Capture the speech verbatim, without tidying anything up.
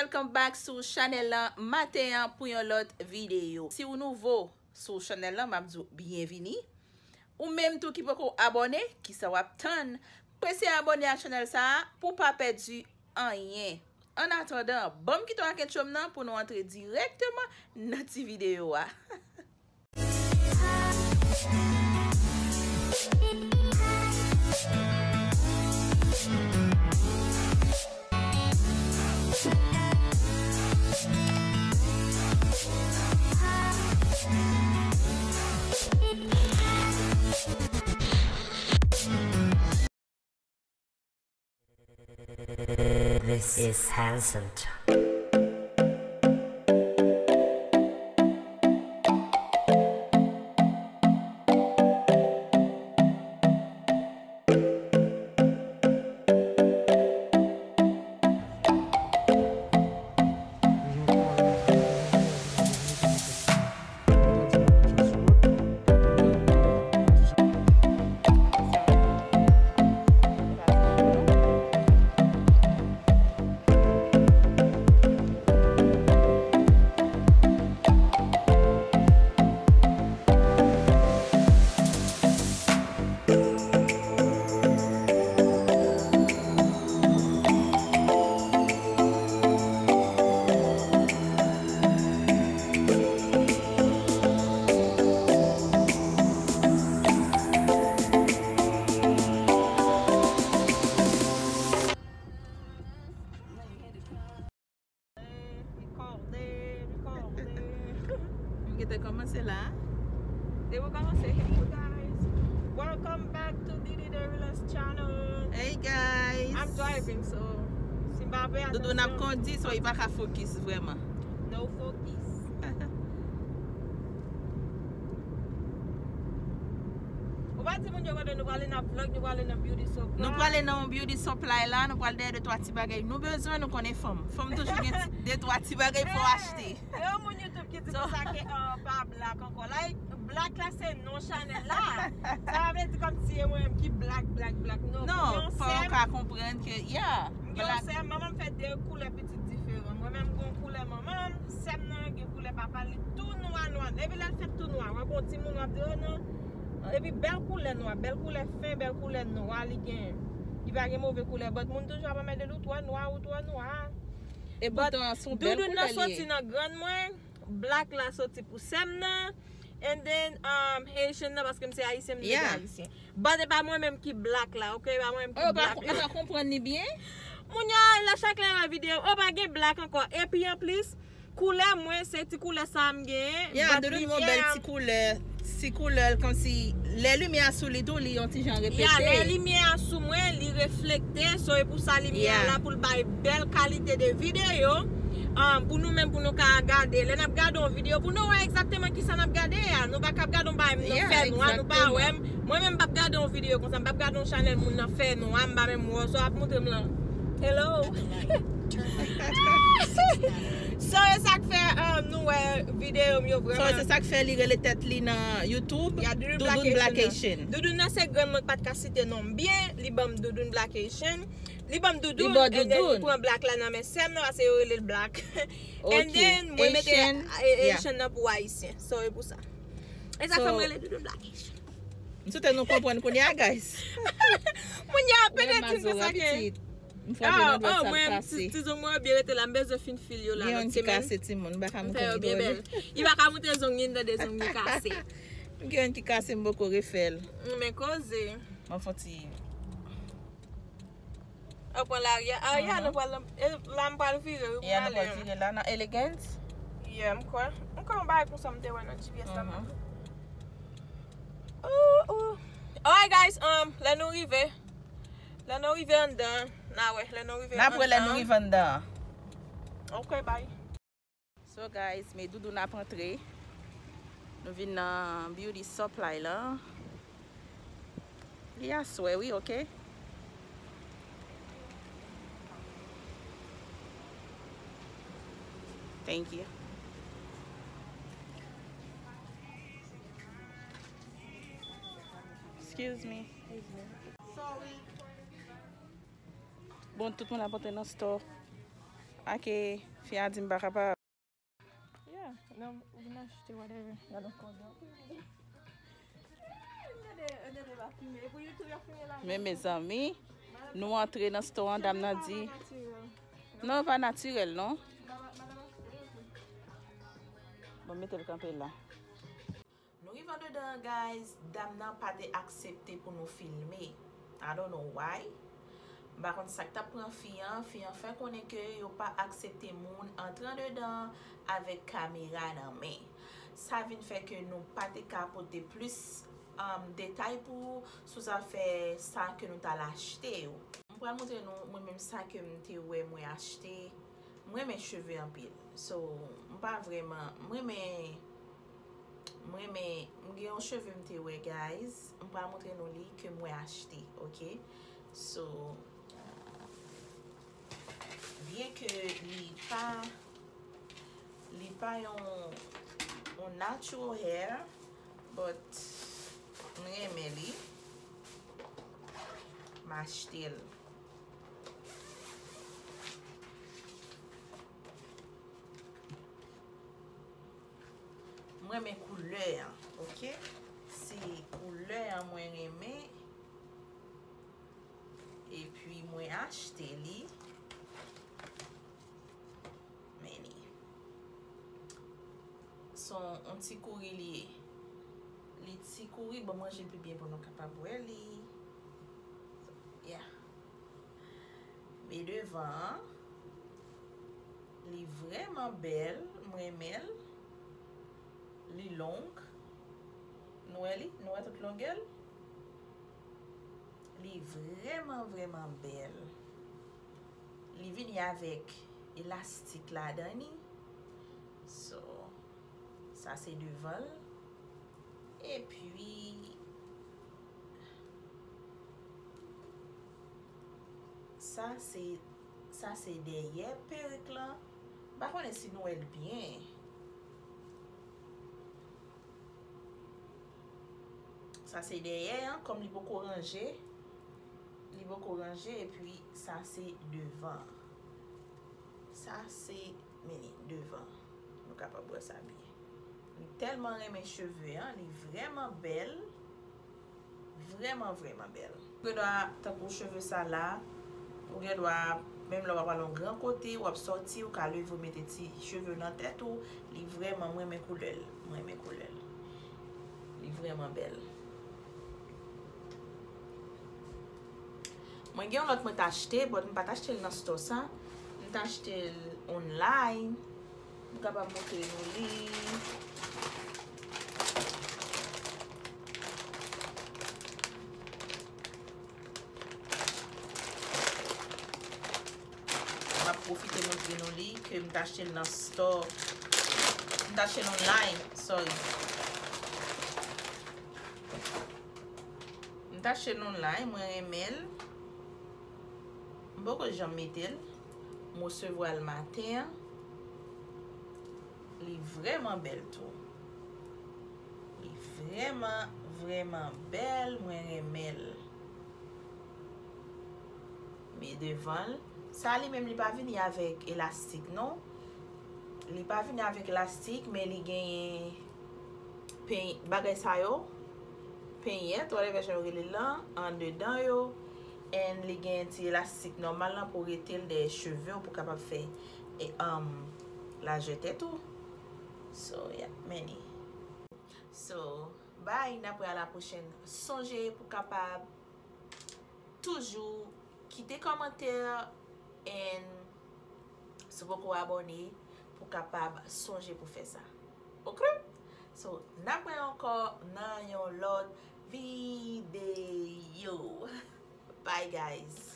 Welcome back sou chanèl lan maten an pou yon lòt videyo. Si w nouvo sou chanèl lan, m ap di w byenvini. Ou menm tou ki poko abòne, kisa w ap tann? Prese abòne ak chanèl sa a pou w pa pèdi anyen. Annatandan, ban m kite w ak entwo m nan pou nou antre dirèkteman nan ti videyo a. This is Hanson. Recording, recording. M gentan kòmanse la. Depi w kòmanse, hey guys. Welcome back to Didi the Realest channel. Hey guys. I'm driving, so si m pa peye Doudou n ap atannsyon, kondi, so li pa ka focus vrèman. No focus. Ou pa di moun yo kote nou prale nan vlog, nou prale nan beauty supply. Nou prale nan yon beauty supply la, nou pral dèyè de twa ti bagay nou bezwen, nou konnen fanm. Fanm toujou gen ti, de twa ti bagay pou achte. Yo, moun YouTube ki di konsa ke, uh, pa black ankò. Like, black la se non chanèl la. Sa pa vle di kòmsi e mwen menm ki black, black, black. Non, non, fò yo ka konprann ke, yeah, m gen yon sè, manman m fè de koulè pitit diferan. Mwen menm m gen yon koulè manman m, sè m nan gen koulè papa l, li tou nwa nwa. Epi lè l fèt tou nwa, w ap wè yon timoun w ap di, oh non. Epi bèl koulè nwa, bèl koulè fen, bèl koulè nwa li gen. Li pa gen move koulè, but moun toujou ap anmède l, ou twò nwa, ou twò nwa. E poutan, se yon bèl koulè li ye. But Doudoune nan soti nan grann mwen, black la soti pou sè m nan, and then, um, Haitian nan, paske m se ayisyen, m dwe ayisyen. But e pa mwen menm ki black la, ok? E pa mwen menm ki black la. Ou pa konprann li byen? Moun yo, lè chak lè yo wè videyo, oh, pa gen black ankò. Epi anplis, koulè mwen, se ti koulè sa a m genyen. Yeah, Doudoune gon bèl ti koulè, ti koulè l kòmsi lè limyè a sou li tou, li yon ti jan repete. Yeah, lè limyè a sou mwen, li reflekte, so e pou sa limyè a la pou l bay bèl kalite de videyo, um, pou nou menm, pou nou ka gade. Lè n ap gade yon videyo, pou nou wè egzakteman kisa n ap gade a. Nou pa ka ap gade yon bagay m nan fè nwa, nou pa wè m. Mwen menm m p ap gade yon videyo konsa, m p ap gade yon chanèl moun nan fè nwa, m pa menm wè w, sa w ap montre m lan. Hello. So, e sa k fè, um, nou wè videyo m yo vrèman. So, se sa k fè li rele tèt li nan YouTube, Doudoune Black Haitian. Doudoune nan se grann mwen k pa t ka site non m byen, li ban m Doudoune Black Haitian. Li ban m Doudoune, and then li pran black la nan men sè m nan, paske yo rele l black. And then, mwen mete Haitian nan pou ayisyen. So, e pou sa. E sa k fè m rele Doudoune Black Haitian. M swete nou konprann kounye a, guys. Moun yo ap pete di m konsa ke. M frape nan dwèt sa l kase. Ti zong mwen byen rete la, m bezwen fin fil yo la lòt semèn. Gen youn ki kase, timoun, m pa ka montre li twò byen. Li pa ka montre zong li, m tande zong li kase. M gen youn ki kase, m poko refè l. Men koze. Mwen fè yon ti Ou pran larye. Arya, nou pral nan, e, la m pral vire, wi, pou m ale. Yeah, nou pral vire la nan Elegance. Yeah, m kwè. M kwè yon bagay konsa m te wè nan G P S la. Ooh, ooh. Alright, guys, um, lè nou rive, lè nou rive anndan, n a wè, lè nou rive anndan. N ap wè lè nou rive anndan. Ok, bye. So guys, men Doudoune ap antre. Nou vin nan beauty supply la. Li aswè wi, ok? Thank you. Excuse me. Bon, tout moun ap antre nan store. Ake, fi a di m pa kapab. Yeah, non, ou vin achte whatever. Gade yon kòdon. Men mezanmi, nou antre nan store an, dam nan di, non, pa natirèl non. Bon, mete l kanpe la. Nou rive andedan, guys, dam nan pa te aksepte pou nou filme. I don't know why. M pa konn sa k t ap pran fi an. Fi an fè konnen ke yo pa aksepte moun antre andedan avèk kamera nan men. Sa vin fè ke nou pa te ka pote plis, um, detay pou ou sou zafè sa ke nou t al achte yo. M pral montre nou mwen menm sa ke m te wè mwen achte. M renmen cheve anpil. So, m pa vrèman, m renmen, m renmen, m gen yon cheve m te wè, guys. M pral montre nou li ke mwen achte, ok? So, byen ke li pa, li pa yon, yon natural hair, but m renmen li. M achte l. M renmen koulè an, ok? Se koulè an mwen renmen. Epi mwen achte li. Men li. Se yon, yon ti kouri li ye. Li ti kouri, bon, m ranje l pi byen pou nou kapab wè li. Yeah. Men devan an, li vrèman bèl, m renmen l. Li long. Nou wè li? Nou wè tout longè l? Li vrèman, vrèman bèl. Li vini avèk elastik ladan li. So, sa se devan l. Epi, sa se, sa se dèyè perik lan. M pa konnen si nou wè l byen. Sa se dèyè an, kòm li poko ranje. Li poko ranje, epi sa se devan. Sa se, men li devan. Nou kapab wè sa byen. M tèlman renmen cheve an, li vrèman bèl. Vrèman, vrèman bèl. Ou gen dwa, tankou cheve sa la, ou gen dwa, menm lè w ap al yon gran kote, w ap sòti, ou ka leve, ou mete ti cheve w nan tèt ou, li vrèman, mwen renmen koulè l, mwen renmen koulè l. Li vrèman bèl. Mwen gen yon lòt mwen t achte, but m pa t achte l nan store sa. M t achte l online. M kapab montre nou li. M ap pwofite montre nou li ke m t achte l nan store. M t achte l online, sorry. M t achte l online, mwen renmen l. M poko janm mete l. M resevwa l maten an. Li vrèman bèl tou. Li vrèman, vrèman bèl, mwen renmen l. Men devan l, sa li menm li pa vini avèk elastik non. Li pa vini avèk elastik, men li genyen peny-, bagay sa yo, penyèt, whatever jan yo rele l lan, andedan yo. And li gen ti elastik nòmal lan pou rete l dèyè cheve w pou kapab fè, e, um, lajè tèt ou. So, yeah, men li. So, bye, n ap wè a la pwochèn. Sonje pou kapab toujou kite kòmantè and si w poko abòne pou kapab sonje pou fè sa. Ok? So, n ap wè ankò nan yon lòt videyo. Bye, guys.